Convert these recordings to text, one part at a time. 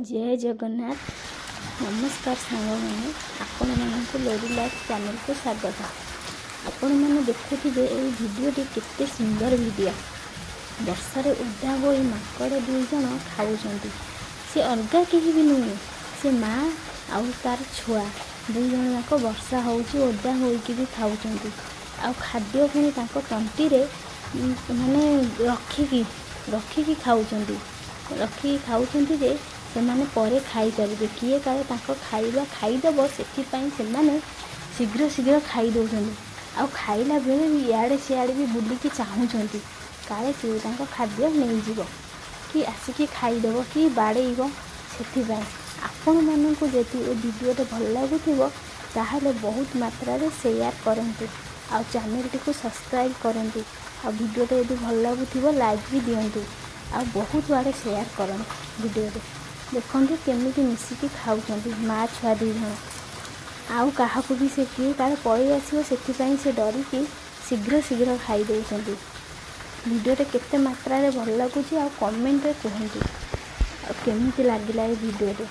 ଜୟ ଜଗନ୍ନାଥ। ନମସ୍କାର ସାଙ୍ଗମାନେ, ଆପଣମାନଙ୍କୁ ଲୋରି ଲାଇଫ୍ ଚ୍ୟାନେଲକୁ ସ୍ୱାଗତ। ଆପଣମାନେ ଦେଖୁଥିବେ ଏଇ ଭିଡ଼ିଓଟି କେତେ ସୁନ୍ଦର ଭିଡ଼ିଓ। ବର୍ଷାରେ ଓଦା ହୋଇ ମାଙ୍କଡ଼ ଦୁଇ ଜଣ ଖାଉଛନ୍ତି। ସେ ଅଲଗା କେହି ବି ନୁହେଁ, ସେ ମା ଆଉ ତାର ଛୁଆ ଦୁଇ ଜଣ ଯାକ ବର୍ଷା ହେଉଛି ଓଦା ହୋଇକି ବି ଖାଉଛନ୍ତି। ଆଉ ଖାଦ୍ୟ ପୁଣି ତାଙ୍କ ତଣ୍ଟିରେ ମାନେ ରଖିକି ରଖିକି ଖାଉଛନ୍ତି, ରଖିକି ଖାଉଛନ୍ତି ଯେ ସେମାନେ ପରେ ଖାଇପାରିବେ। କିଏ କାଳେ ତାଙ୍କ ଖାଇବା ଖାଇଦେବ, ସେଥିପାଇଁ ସେମାନେ ଶୀଘ୍ର ଶୀଘ୍ର ଖାଇ ଦେଉଛନ୍ତି। ଆଉ ଖାଇଲା ବେଳେ ବି ଇଆଡ଼େ ସିଆଡ଼େ ବି ବୁଲିକି ଚାହୁଁଛନ୍ତି, କାଳେ କିଏ ତାଙ୍କ ଖାଦ୍ୟ ନେଇଯିବ କି ଆସିକି ଖାଇଦେବ କି ବାଡ଼େଇବ। ସେଥିପାଇଁ ଆପଣମାନଙ୍କୁ ଯଦି ଏ ଭିଡ଼ିଓଟା ଭଲ ଲାଗୁଥିବ, ତାହେଲେ ବହୁତ ମାତ୍ରାରେ ସେୟାର କରନ୍ତୁ ଆଉ ଚ୍ୟାନେଲଟିକୁ ସବସ୍କ୍ରାଇବ୍ କରନ୍ତୁ। ଆଉ ଭିଡ଼ିଓଟା ଯଦି ଭଲ ଲାଗୁଥିବ, ଲାଇକ୍ ବି ଦିଅନ୍ତୁ ଆଉ ବହୁତ ଆଡ଼େ ସେୟାର କରନ୍ତୁ ଭିଡ଼ିଓରେ। ଦେଖନ୍ତୁ କେମିତି ମିଶିକି ଖାଉଛନ୍ତି ମା ଛୁଆ ଦୁଇ ଜଣ। ଆଉ କାହାକୁ ବି ସେ କିଏ କାଳେ ପଳେଇ ଆସିବ, ସେଥିପାଇଁ ସେ ଡରିକି ଶୀଘ୍ର ଶୀଘ୍ର ଖାଇ ଦେଉଛନ୍ତି। ଭିଡ଼ିଓଟା କେତେ ମାତ୍ରାରେ ଭଲ ଲାଗୁଛି ଆଉ କମେଣ୍ଟରେ କୁହନ୍ତୁ, ଆଉ କେମିତି ଲାଗିଲା ଏ ଭିଡ଼ିଓଟି।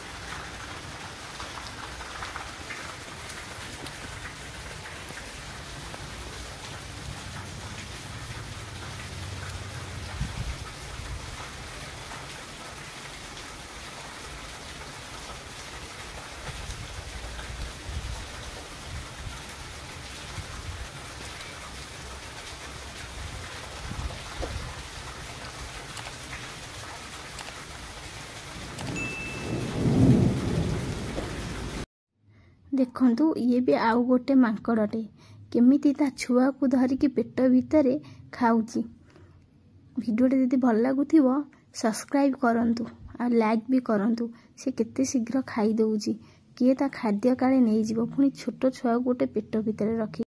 ଦେଖନ୍ତୁ, ଇଏ ବି ଆଉ ଗୋଟେ ମାଙ୍କଡ଼ଟେ କେମିତି ତା ଛୁଆକୁ ଧରିକି ପେଟ ଭିତରେ ଖାଉଛି। ଭିଡ଼ିଓଟା ଯଦି ଭଲ ଲାଗୁଥିବ, ସବସ୍କ୍ରାଇବ୍ କରନ୍ତୁ ଆଉ ଲାଇକ୍ ବି କରନ୍ତୁ। ସେ କେତେ ଶୀଘ୍ର ଖାଇଦେଉଛି, କିଏ ତା ଖାଦ୍ୟ କାଳେ ନେଇଯିବ। ପୁଣି ଛୋଟ ଛୁଆକୁ ଗୋଟେ ପେଟ ଭିତରେ ରଖି